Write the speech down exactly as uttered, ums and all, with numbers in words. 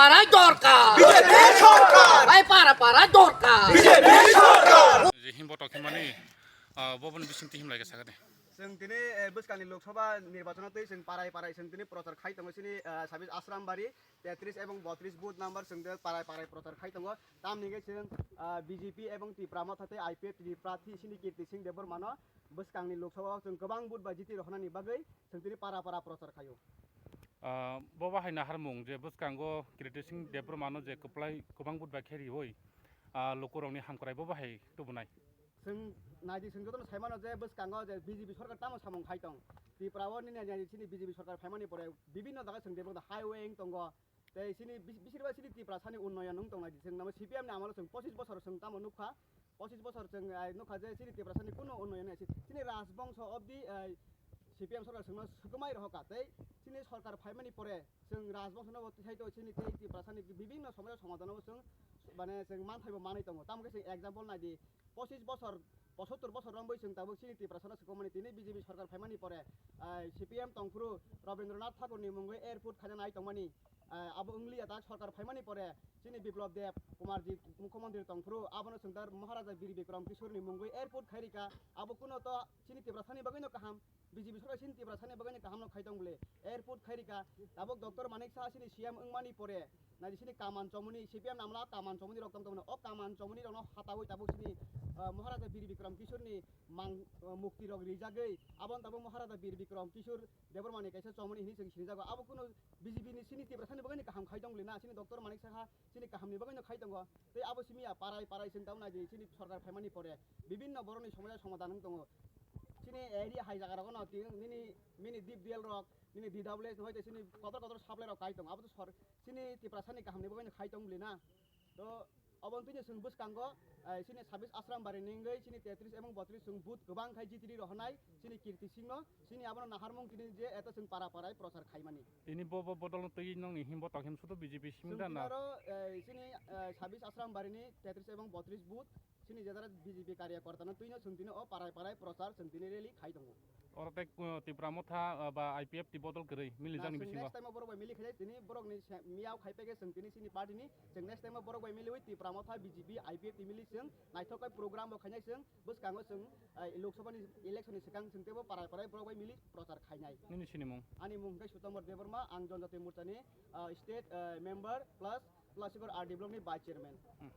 Para dorkar. B J P sorkar. Ai para para dorkar. B J P sorkar. Je himbo tok himani, ah, boboni bising tihim lai ka sakani. Chwng tini, eh, bwskangni Lok Sabha nirbachon twi chwng parai parai chwng tini prochar khai tongo chini, eh, sabis Ashram Bari, tetris ebong botris booth number chwng de parai parai prochar khai tongo. Tamni hwnkhe chwng, ah, B J P ebong Tipra Motha tei I P F T ni prarthi chini Kirti Singh Debbarmano bwskangni Lok Sabha o chwng kwbang booth bai jiti rohornani bagwi chwng tini para para prochar khaio. Ah, bo bahai naharmung je bwskango Kirti Singh Debbarmano je kwplai kwbang booth bai khe riwi, ah, lukurokni hamkrai bo bahai tubunai. Chwng naidi, chwng jotono sai mano je bwskango je B J P sorkar tamo samung khai tong. Tripura o nini naidi chini B J P sorkar phaimani pore bibinno jaga chwng debong da highway wng tongo. Tei chini bis-, bisir bai chini Tiprasani unnoyon wng tong naidi. Chwng namo C P M ni amolo chwng pochis bosor chwng tamo nukha. Pochis bosor chwng, ai, nukha je chini Tiprasani kuno unnoyon wngya. Chini Rajbongso obdi, ai, C P M sorkar chwngno swkmai rohorkha. Tei chini sorkar phaimani pore chwng Rajbongsono bo twisaito chini tei Tiprasani bibinno somosya somadhano bo chwng, mane, chwng manthai bo manwi tongo. Tamo khe chwng example naidi, pochis bosor, pochottor bosor romwi chwng tabuk chini Tiprasano swkmani tini B J P sorkar phaimani pore, ai, C P M tongphuru Rabindranath Thakurni mungwi airport khaina nai tongmani. Ah, abo wngliya, tak sorkar phaimani pore chini Biplab Deb Kumarji mukhyamantri tongphuru, abono chwng tar Maharaja Bir Bikram Kishorni mungwi airport khairika, abo kuno to chini Tiprasani bagwino kaham, B J P sorkar chini Tiprasani bagwino kahamno khai tong bwle, airport khairika, tabuk Doctor Manik Saha chini C M wngmani pore, naidi chini kaman chomoni, C P M namla kaman chomoni rok tong tongno, o kaman chomoni rokno hatawi tabuk chini, ah, Maharaja Bir Bikram Kishorni mang, ah, mukti rok rijagwi, aboni tabuk Maharaja Bir Bikram Kishor Debbarmani kaisa chomoni hinwi chwng sinijago, abo kuno B J P ni chini Tiprasani bagwino kaham khai tong bwle na, chini Doctor Manik Saha chini kahamni bagwino khai tongo. Tei abo simi ya parai parai chwng tamo naidi chini sorkar phaimani pore bibinno borokni somosya somadhan wng tongo. Chini area hai jaga rogo no twi nini, nini D P D L rok, nini D W S no hoite chini kotor kotor supply rok kai tongo. Abo to sor-, chini Tiprasani kahamni bagwino khai tong bwle na. To Obo twi chwng bwskango, eh, chini sabis Ashram Bari ni wngwi chini tetris ebong botris chwng booth kwbang khai jitiri rohornai chini Kirti Singh no, chini abono naharmung tini je eto chwng para parai prochar khaimani. Tini bo, bo bodol no twi nongni himbo tong him sudo B J P simi chwng da na? Tini oro, eh, chini, eh, sabis Ashram Bari ni tetris ebong botris booth chini je jara B J P karyakorta no twi no chwng tini o parai parai prochar chwng tini rally khai tongo. Oro tei, uh, Tipra Motha, uh, ba I P F T bodol kwrwi mili na, jakni chwng bisingo. Next time o borok bai mili khainai, tini borok ni se-, miyao khai pege chwng tini chini party ni, chwng next time o borok bai miliwi Tipra Motha, B J P, I P F T mili chwng naithok khe program bo khainai chwng bwskango chwng, uh, Lok Sabha ni election ni swkang chwng teibo parai parai borok bai mili prochar khainai. Nini sinimung? Ani mung hwnkhe Sutomor Debbarma, ang Jonjati Morcha ni, uh, state, uh, member plus Plastikor R D block ni vice chairman. Hmm.